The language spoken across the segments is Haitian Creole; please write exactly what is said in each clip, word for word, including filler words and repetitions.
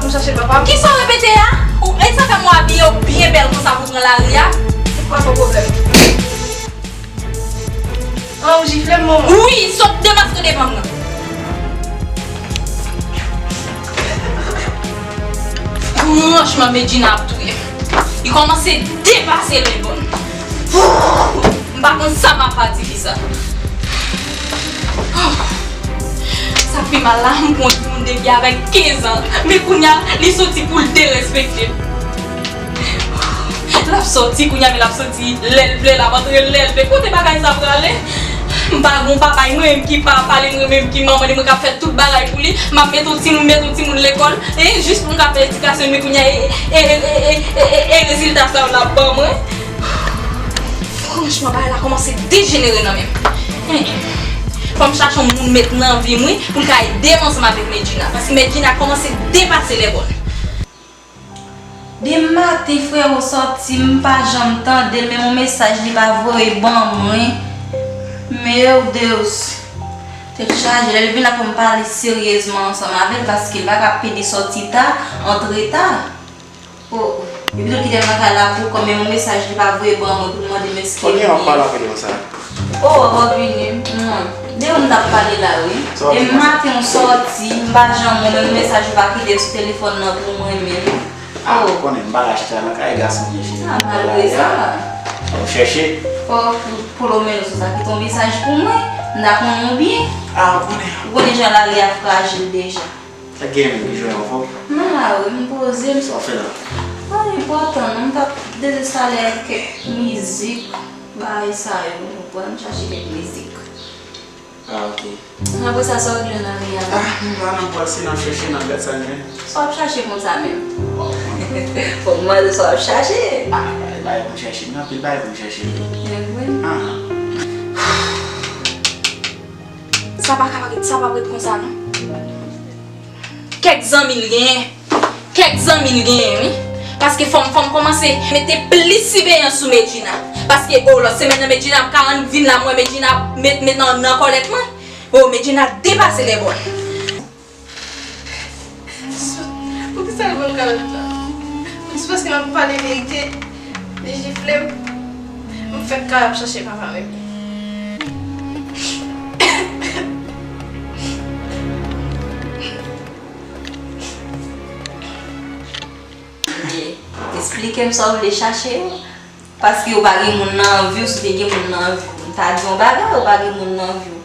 M chache papa m. Kisa w repete a? Ou, e sa fè m wè w abiye w byen bèl konsa pou pran lari a? Se pa yon pwoblèm. An, ou jifle m, manman? Wi, sot demaske devan m nan. Franchman, Medjina ap touye m. Li kòmanse depase Lebon. M pa konn sa m ap pa di ki sa. Sa k pi mal la, m pran yon timoun depi avèk kenz an. Men kounye a, li soti pou l derespekte m. L ap soti kounye a, men l ap soti lè l vle, l ap antre lè l vle. Kote bagay sa prale? M pa gon papa, e mwen menm ki papa li, mwen menm ki manman li, mwen k ap fè tout bagay pou li. M ap mete yon timoun, mete yon timoun lekòl, e jis pou m ka fè edikasyon li, men kounye a, e, e rezilta sa yo l ap ban mwen. Franchman, bagay la kòmanse dejenere nan men m. Fò m chache yon moun met nan vi m, wi, pou l ka ede m ansanm avèk Medjina. Paske Medjina kòmanse depase Lebon. Demen maten, frè, ou sòti, m pa janm tande l, menm yon mesaj li pa voye ban mwen. Meu Deus. Tèt chaje, lè l vin la fò m pale seryezman ansanm avè l, paske l pa ka pede sòti ta, antre ta. Oh, epi tou kite m nan kay la pou kòm menm yon mesaj li pa voye ban mwen pou l mande m èske li. Kounye a w ap pale avè l konsa? Oh, w ap vini. Hmm. De ou m t ap pale la, wi. Demen maten ou sòti, m pa janm wè menm mesaj ou pa kite sou telefòn nan pou mwen menm. Ah, ou konnen m pa rache nan kay gason byen fini. Ah, malgre sa. Ou chèche. Fò pou, pou lo menos ou ta kite yon mesaj pou mwen. M ta konnen w byen. Ah, ou konnen. Ou konnen jan lari a frajil deja. Sa gen menm ki jwenn anfòm? Mwen la wi, m poze m. Sa w fè la? Anyen enpòtan non, m t ap dezenstale kèk mizik, bagay sa yo, ou konprann, chache kèk mizik. Ah, ok. Apre sa, sa w regle nan vi a? Ah, m pa nan pòl, se nan chèche, nan gad sa m jwenn. Sa w ap chache konsa menm? Fò m mande sa w ap chache. Ah, bagay, bagay pou m chèche, gen anpil bagay pou m chèche. Gen vre? Ah. Sa pa ka ret, sa p ap ret konsa non. Kèk zanmi l genyen. Kèk zanmi l genyen, wi. Paske fò m, fò m kòmanse mete plis siveyans sou Medjina. Paske, o, lòt semèn nan Medjina ap ka rann vin la, m wè Medjina ap met, met nan, nan kòlèt mwen. O, Medjina depase lèbòn. Poukisa l ban m kalòt la? Se paske m ap pale verite, li jifle m. M fèk kay ap chache papa m epi. Eksplike m sa w vle chache yo. Paske ou pa gen moun nan vi w, si w te gen moun nan vi w, m ta di yon bagay, ou pa gen moun nan vi w.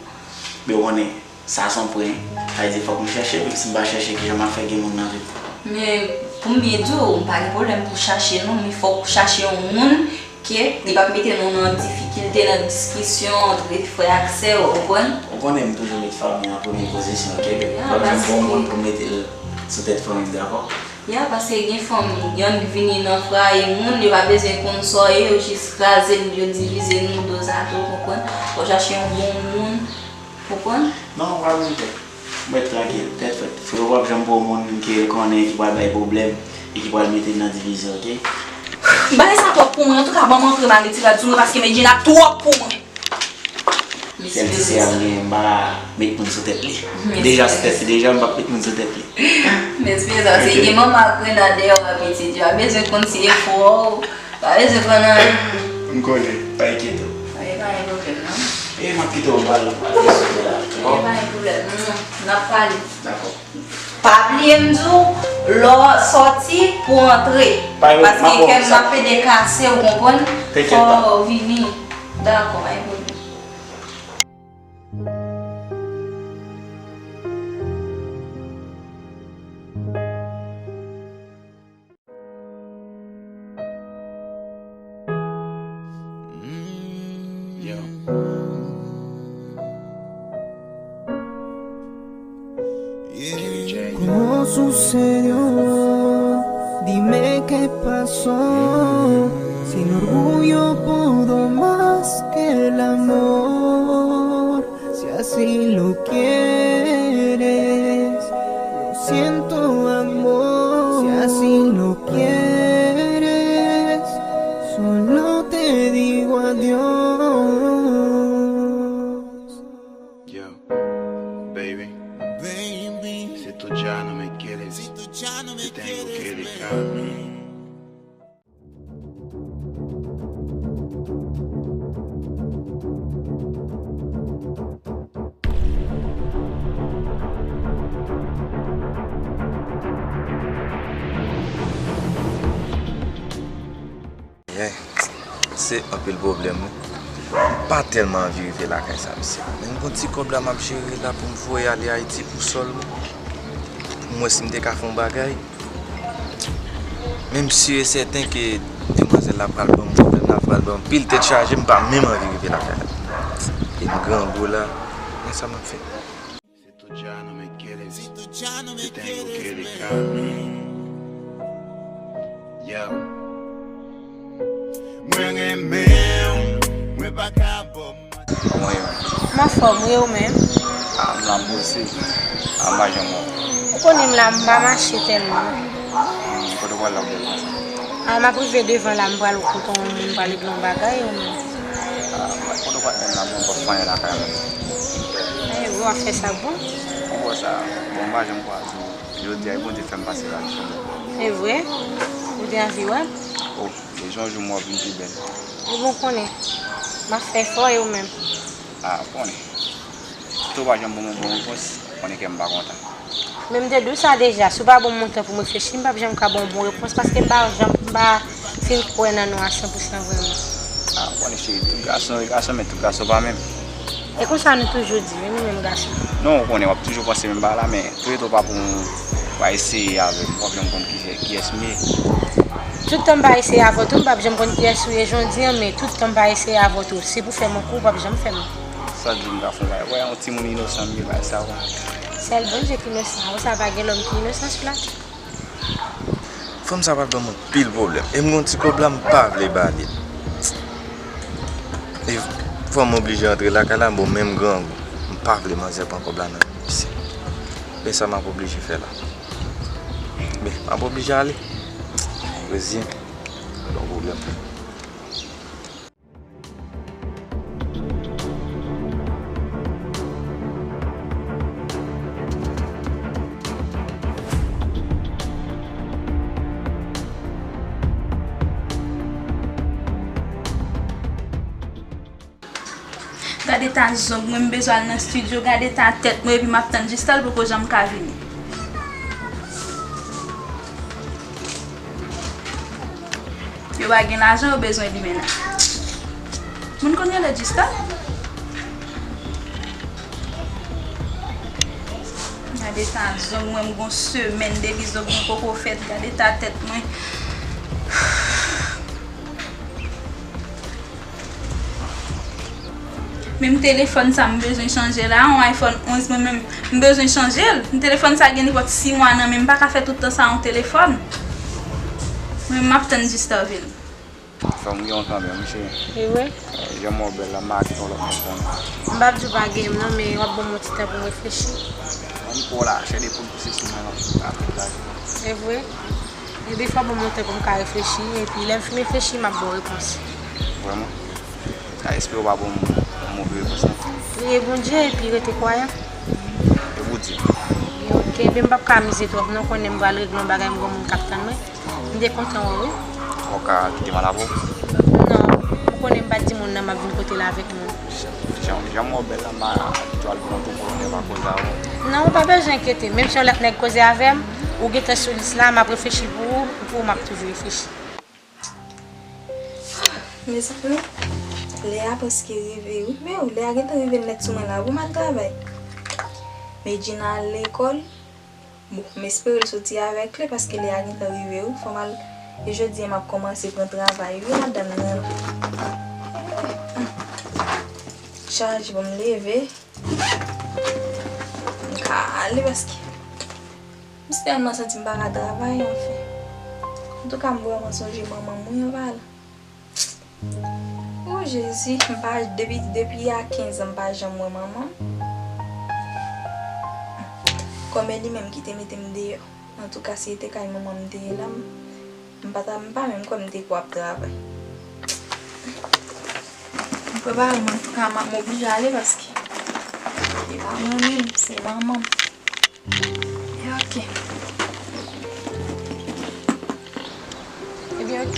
Men w konnen, sa se yon pwen. Sa vle di fòk m chèche, menm si m pa chèche, kijan m ap fè gen moun nan vi m? Men, pou m byen di w, m pa gen pwoblèm pou chache non, men fòk ou chache yon moun ke li p ap mete nou nan difikilte, nan diskisyon ant frè ak sè, ou konprann? Ou konnen m toujou met fanmi an premye pozisyon, ok? Ya, m p ap janm pran yon moun pou m mete l sou tèt fanmi m, dakò? Ya, paske gen fanm, yonn k vini nan fraye moun, yo pa bezwen konn sa w ye, yo jis kraze l, yo divize nou dozado, konprann? Fò w chache yon bon moun, konprann? Non, ou pa bezwen pè. Ou mèt trankil, tèt frèt. Frè w p ap janm pran yon moun ke l konnen ki pral bay pwoblèm e ki pral mete l nan divizyon, ok? Bagay sa twòp pou mwen, antouka, ban m antre m al retire l sou mwen, paske Medjina twòp pou mwen. Sèl ti sè a m genyen, m pa ka met moun sou tèt li. Deja sou tèt li, deja m p ap met moun sou tèt li. M espere sa, paske gen manman ak grenn dèyè w a pitit, yo pa bezwen konn si e fò, pa bezwen konn anyen. M konnen, pa enkyete w. E pa gen pwoblèm non. E m ap kite w, m pral, m pral deside la. E pa gen pwoblèm, n ap pale. Dakò. Pa bliye m di w, lè w sòti pou w antre. Paske kè m ap pede kase, ou konprann? Fò w vini. Dakò, pa gen pwoblèm. Yo. Kenny J. ¿Cómo sucedió? Dime qué pasó. Si el orgullo pudo más que el amor. Si así lo quieres, lo siento, amor. Si así lo quieres, solo te digo adiós. Yo, baby. Si tú ya no me quieres, Te tengo que dejarme. Yeah, se anpil pwoblèm, wi. M pa tèlman anvi rive lakay sa, mesye. Men m gon ti kòb la m ap jere la pou m voye ale Ayiti pou sòl mwen. Pou m wè si m te ka fè yon bagay. Men m si e sèten ke demwazèl la pral ban m pwoblèm, la pral ban m pil tèt chaje, m pa menm anvi rive lakay la. E m grangou la, men sa m ap fè. Si tú ya no me quieres, te tengo que dejarme. Yo. Mwen renmen w, mwen pa ka ba w manti. Kòman w ye menm? M anfòm, wi, ou menm? A, m la poze. A, m pa janm wè w. Ou konnen m la, m pa mache tèlman. Hmm, kote w pral la, w bèl konsa? A, m ap rive devan la, m pral kote yon moun, m pral regle yon bagay, ou menm? A, kote w pral menm la, m pa fè anyen lakay mwen. E, w ap fè sa k bon? Ou wè sa, bon, m pa janm kwaze w. Jodi a, e Bondye fè m pase la, li fè m wè w. E vre? Ou te anvi wè m? O, e jan w jou m wè w vin pi bèl. Ebyen, w konnen. M ap fè efò, e ou menm? A, w konnen. Tou pa janm ban mwen bon repons, konnen kè m pa kontan. Men m te di w sa deja, si w pa ban m yon tan pou m reflechi, m p ap janm ka ba w yon bon repons, paske m pa janm, m pa fin kwè nan nou a san pou san vrèman. A, w konnen cheri, tout gason e gason, men tout gason pa menm. E konsa nou toujou di, wi, nou menm gason. Non, w konnen, w ap toujou panse menm bagay la, men tou etan w pa pou m, pa eseye avè m, w p ap janm konn kiyès, kiyès m ye. Tout tan m pa eseye avè w tou, m p ap janm konn kiyès ou ye jodi a, men tout tan m pa eseye avè w tou, si pou fè m yon kou, w p ap janm fè m. Sa di m ka fè yon bagay. Wè, yon timoun inosan m ye, bagay sa, bon. Sèl Bondye ki inosan. Ou sa pa gen lòm ki inosan sou latè. Fanm sa pral ban m anpil pwoblèm. E m gon ti kòb la, m pa vle ba li l. E fanm oblije antre lakay la, bon, menm grangou. M pa vle manzè pran kòb la nan men misye. Men sa m ap oblije fè la. Men, m ap oblije ale. Rezyen. Gon pwoblèm. Gade ta zong mwen, m bezwen al nan estidyo. Gade ta tèt mwen, epi m ap tann jis tan l poko janm ka vini. Yo pa gen lajan, yo bezwen li mennen. Moun konn rele Justin? Gade ta zong mwen, m gon semèn depi zong mwen poko fèt. Gade ta tèt mwen. Menm telefòn sa m bezwen chanje la, yon iPhone onz mwen menm, m bezwen chanje l. Telefòn sa gen nipòt sis mwa nan men m, m pa ka fè tout tan sa yon telefòn. Mwen m ap tann Justin vin. Fè m ri w kanmenm, wi cheri. E vre? Jan mwen bèl la, m make yon lòt moun konnen. M p ap di w pa gen m non, men w ap ban m yon ti tan pou m reflechi. Ban m kou la, chè de poul pouse sou mwen, m ap, ap la. E vre? E defwa ban m yon tan pou m ka reflechi, epi lè m fin reflechi, m ap ba w repons. Vrèman? M ta espere w pa ban m yon move repons non. Priye Bondye epi rete kwayan. E pou di. Ok, men m p ap ka amize twòp non, konnen m pral regle yon bagay, m gon moun k ap tann mwen. M te kontan wè w wi. Ou ka kite m al avè w? Non, ou konnen m pa t di moun nan m ap vin kote l avèk moun. Jan, jan m wè w bèl la, m a, m a kite w al pran yon tou kolonèl pa koze avè w. Non, ou pa bezwen enkyete. Menm si yon lòt nèg koze avè m, ou gentan sou lis la, m ap reflechi pou ou, pou ou m ap toujou reflechi. Mezanmi, lè a prèske rive wi. Men ou, lè a gentan rive nèt sou mwen la, pou m al travay. Medjina al lekòl. Bon, m espere l soti avèk li paske lè a gentan rive wi. Fò m al, e jodi a m ap kòmanse pran travay wi, madanm nan. Chaje pou m leve. M ka ale paske m tèlman santi m pa ka travay, anfen. Antouka, m vrèman sonje manman m wi, anba la. O Jezi, m pa, depi, depi a kenz an, m pa janm wè manman m. Kòm e li menm ki te mete m deyò. Antouka, si e te kay manman m te ye la, m, m pa ta, m pa menm kwè m te ko ap travay. M prepare m, antouka, m ap, m oblije ale paske e pa mwen menm, se manman m. E ok.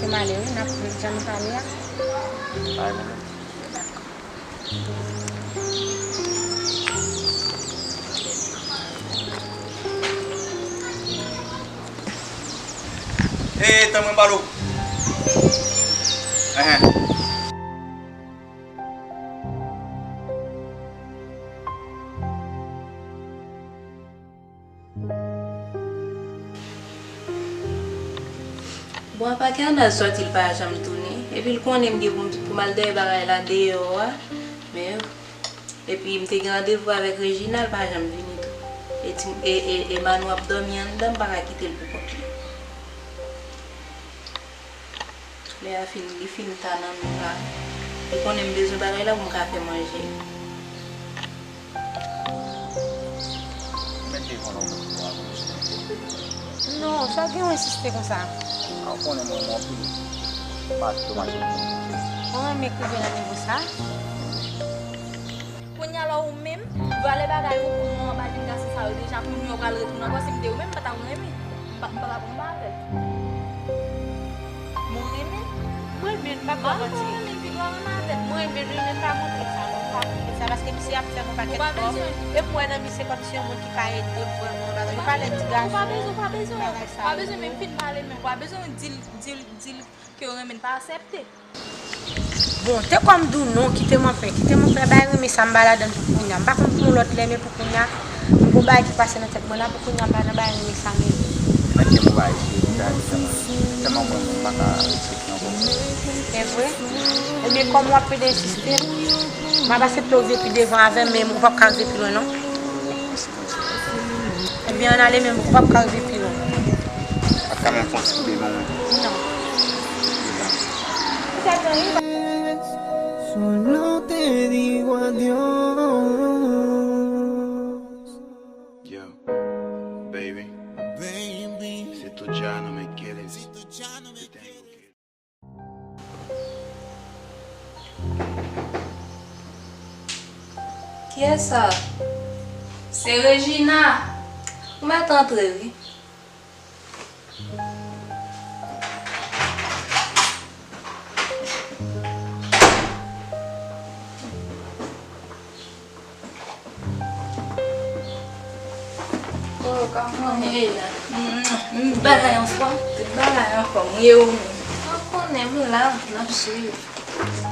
Se m ale wi, n ap jan nou pale a. Bay mwen menm. Ee, tann mwen pale w. Enhen. Bon, apa Kernal sòti, l pa janm tounen. Epi l konnen m gen pou m, pou m al dèyè bagay la deyò a. Men, epi m te gen randevou avèk Reginald, l pa janm vini tou. E, ti, e, e, e Manou ap dòmi anndan, m pa ka kite l pou kont li. Lè a fin, li fin ta nan men m la. Li konnen m bezwen bagay la pou m ka fè manje. Mete devan nan bouch mwen. Non, sa gen w ensiste konsa? A, ou konnen mwen renmen w anpil. M pa kite w mache pou mwen. Ou renmen k rive nan nivo sa? Kounye a la ou menm, valè bagay ou pou mwen anba jen gason sa yo deja, kounye a ou pral retounen ankò, si m te ou menm, m pa ta renmen. M pa, m pa t ap renmen avè l. Mwen renmen. Mwen renmen, m p ap ba w manti. Mwen renmen, pi dwa renmen avè l. Mwen renmen, renmen pa montre sa, non, m pa montre sa, paske misye ap fè m yon pakèt kòb. Epi w wè nan misye kòmsi yon moun ki ka ede m vrèman, bagay. Ou pa lè ti gason, bagay sa yo. Ou pa bezwen, ou pa bezwen, ou pa bezwen menm fin pale, men ou pa bezwen di l, di l, di l ke w renmen l, pa aksepte. Bon, te kòm di w non, kite m anpè, kite m anpè, bay renmen sa m pa ladan l pou kounya. M pa konn pou yon lòt lè, men pou kounya, m gon bagay ki pase nan tèt mwen la, pou kounya m pa nan bay renmen sa menm. Mèt gen m yon bagay serye m ta di tèlman, tèlman mwen menm m pa ka aksepte ankò. E vre? Ebyen, kòm w ap pede ensiste, m ap aksepte w vin pi devan avè m, men ou p ap ka rive pi lwen non. Ebyen, ann ale menm, ou p ap ka rive pi lwen. Pa t ka menm fè yon ti kout men ban mwen? Non. Ou t ap nan rive. Solo te digo adiós. Yo, baby. Baby. Si tú ya no me quieres, yo tengo que Kiyès sa? Se Regina. Ou mèt antre, wi. Oh, kòman w ye la? Mm, mm, bagay anfòm, tout bagay anfòm. Ou ye ou menm? Ou konnen m la, n ap swiv.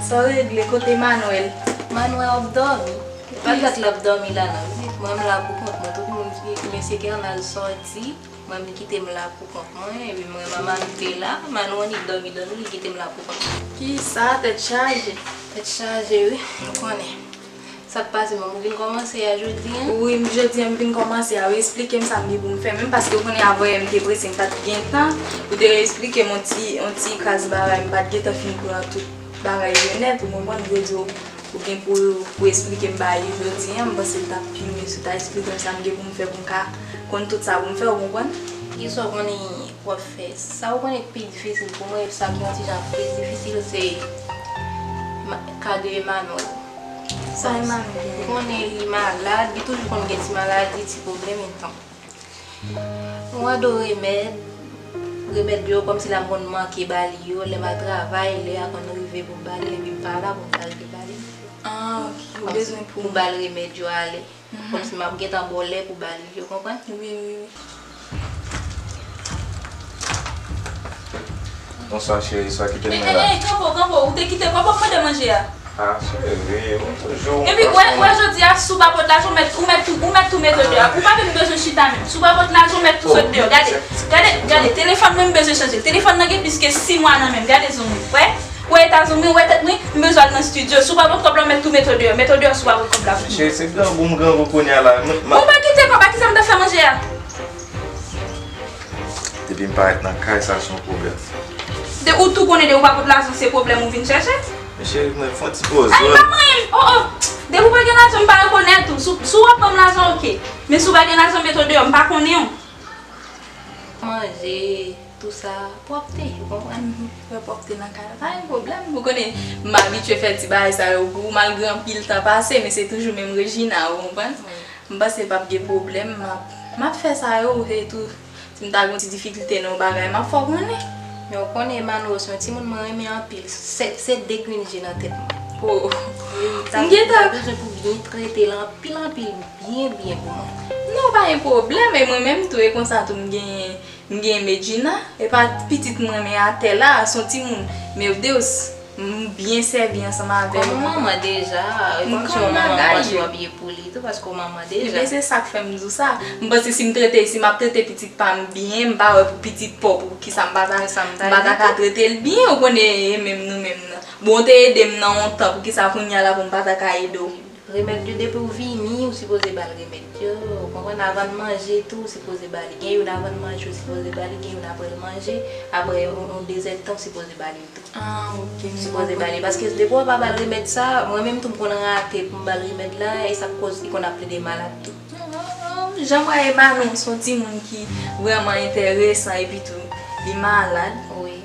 Sa w regle, kote Manuel? Manuel ap dòmi. Pa dat l ap dòmi la non, wi. Mwen m la pou kont mwen. Tout moun ki, mesye Kernal sòti, mwen m kite m la pou kont mwen. Epi mwen, manman m te la, Manuel annik dòmi, dòmi, li kite m la pou kont mwen. Kisa, tèt chaje? Tèt chaje, wi, m konnen. Sa k pase menm, ou vin kòmanse a jodi a? Wi, m jodi a m vin kòmanse a. Ou eksplike m sa m gen pou m fè menm, paske ou konnen avan yè m te prese, m pa t gen tan. Ou te eksplike m yon ti, yon ti kras bagay, m pa t gentan fin pran tout bagay yo nèt, ou konprann, m te di w, ou gen pou, pou eksplike m bagay yo jodi a, m panse l t ap pi mye si w ta eksplike m sa m gen pou m fè pou m ka konn tout sa pou m fè, ou konprann? Kisa w konnen w ap fè? Sa ou konnen k pi difisil pou mwen, sa ki yon ti jan plis difisil, se ma-, ka de Emmanuel. Sa Emmanuel gen? Ou konnen li malad, li toujou konn gen ti maladi, ti pwoblèm, entan. Mwen do remèd, remèd yo kòmsi la m konn manke ba li yo, lè m al travay, lè a konn rive pou m ba li, epi m pa la pou m ta rive ba li. Ah, ok, ou bezwen pou m ba l remèd yo ale. Kòmsi m ap gentan ba w lè pou ba li, ou konprann? Wi, wi, wi. Bonswa, cheri, sa kite m la. Ey, ey, ey, kanpe, kanpe, ou te kite kòb w ap mande manje a? Ah, cheri, ou toujou. Epi, wè, wè, jodi a, si w pa pot lajan, ou mèt, ou mèt tou, ou mèt tou mete deyò. Ou pa menm bezwen chita menm. Si w pa pot lajan, ou mèt tou sot deyò. Gade, gade, gade, telefòn mwen, m bezwen chanje l. Telefòn nan gen plis ke sis mwa nan men m. Gade zong mwen. Wè? Ou wè eta zong mwen, ou wè tèt mwen, m bezwen al nan estidyo. Si w pa pot kòb la, ou mèt tou mete w deyò. Mete w deyò si w pa pot kòb la pou mwen. Cheri, se grangou m grangou kounye a la. Ou pa kite kòb, a kisa m ta fè manje a? Depi m parèt nan kay sa, se yon pwoblèm. De ou tou konnen de ou pa pot lajan, se pwoblèm ou vin chèche? Men cheri, mwen fè yon ti poz. Ay, pa mwen, oh, oh. Depi ou pa gen lajan, m pa rekonèt ou. Si, si w ap ban m lajan, oke. Men si w pa gen lajan, mete w deyò, m pa konnen w. Manje, tou sa, pwòpte, ou konprann? Mhm. Fè pwòpte nan kay la, pa gen pwoblèm. Ou konnen, m abitye fè ti bagay sa yo pou ou, malgre anpil tan pase, men se toujou menm Regina, ou konprann? Wi. M panse p ap gen pwoblèm, m ap, m ap fè sa yo, se tou. Si m ta gen yon ti difikilte nan yon bagay, m ap fè w konnen. Men w konnen Emmanuel se yon timoun mwen renmen anpil. Se, se de grenn je nan tèt mwen. Oh. Li ta, m gentan ta bezwen pou byen trete l anpil, anpil, byen, byen pou mwen. Non, pa gen pwoblèm. E mwen menm tou, e konsa tou, m gen, m gen Medjina. E pa pitit mwen, men atè la, se yon timoun. Meu Deus, m byen sèvi ansanm avè l. Kòm manman deja, e kòm si yon manman, m panse w ap ye pou li tou, paske w manman deja. Ebyen, se sa k fè m di w sa. M panse si m trete, si m ap trete pitit pa m byen, m pa wè pou pitit pa w, poukisa m pa ta, m pa ta ka trete l byen, ou konnen, e menm nou menm nan. Bon, w te ede m nan yon tan, poukisa kounye a la pou m pa ta ka ede w? Remèd yo, depi w vini, ou sipoze ba l remèd yo, ou konprann, avan l manje tou, ou sipoze ba li. Gen youn avan l manje, ou sipoze ba li, gen youn apre l manje, apre yon, yon dezèdtan, ou sipoze ba li tou. Ah, ok. Sipoze ba li. Paske depi w pa ba l remèd sa, mwen menm tou m konn rate pou m ba l remèd la, e sa k koz li konn ap plede malad tou. Non, non, non. Jan m wè Emmanuel se yon timoun ki vrèman enteresan epi tou, li malad. Wi.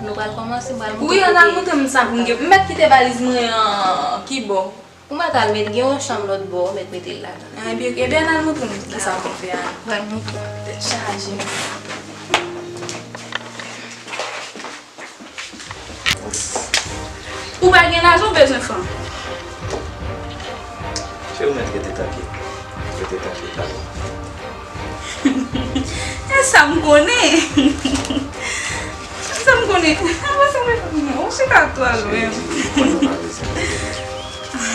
Nou pral kòmanse, m pral montre. Wi, ann al montre m sa pou m gen. M mèt kite valiz mwen an ki bò? Ou mèt al met, gen yon chanm lòt bò, ou mèt mete l ladan. Ah, ebyen, ebyen, ann al montre m kisa pou m fè a. Pral montre. Tèt chaje. Ou pa gen lajan, ou bezwen fanm? Cheri, ou mèt rete tanke. Rete tanke, dakò? E sa m konnen. E sa m konnen. Avanse mwen fanm nan. Ou chita twò lwen. Cheri, ou konnen ou pa bezwen.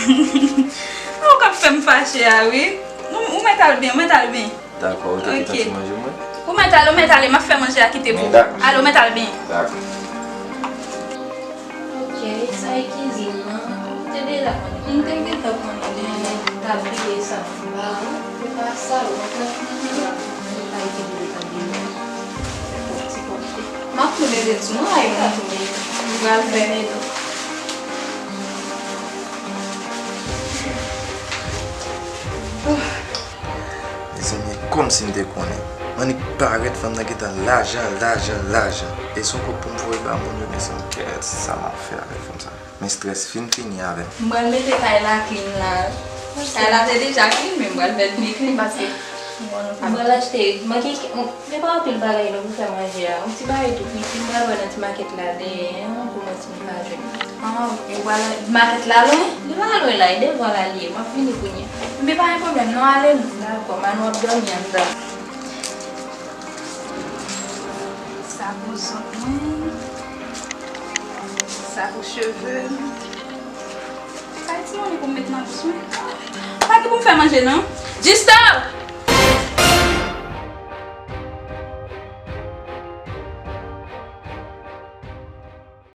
Ou k ap fè m fache a, wi. Ou, ou mèt al byen, ou mèt al byen. Dakò, ou te gentan ti manje mwen? Ou mèt ale, ou mèt ale, m ap fè manje a kite pou ou. Ale, ou mèt al byen. Dakò. Ok, sa e kizin nan. Ou te deja konnen. M te gentan konnen deja. M t ap bliye sa. Ba, ou pa sa, ou konprann? Ou pa itilize tan byen. M ap tounen de tou, non, ay, m ap tounen. M pral fè. Mezanmi, e kòmsi m te konnen. M annik parèt, fanm nan gentan lajan, lajan, lajan. E se yon kòb pou m voye ba moun yo, mezanmi. Kèt, sa m ap fè avèk fanm sa? Men strès fin fini avè m. M pral mete kay la clean la. Kay la te deja clean, men m pral fè l pi clean paske m pral achte, manke, gen pa anpil bagay non pou fè manje a. Yon ti bagay tou piti, m pral wè nan ti makèt la dèyè an pou mwen si m ka jwenn. Ah, ok. Ou pral makèt la lwen? Li pa lwen la, e devan la li ye. M ap vini kounye a. Enben, pa gen pwoblèm, non, ale nou. Dakò, Manou ap dòmi anndan. Sa pou zong mwen. Sa pou cheve m. Sa e ti manje pou m met nan bouch mwen. Pa gen pou m fè manje, non. Gustave!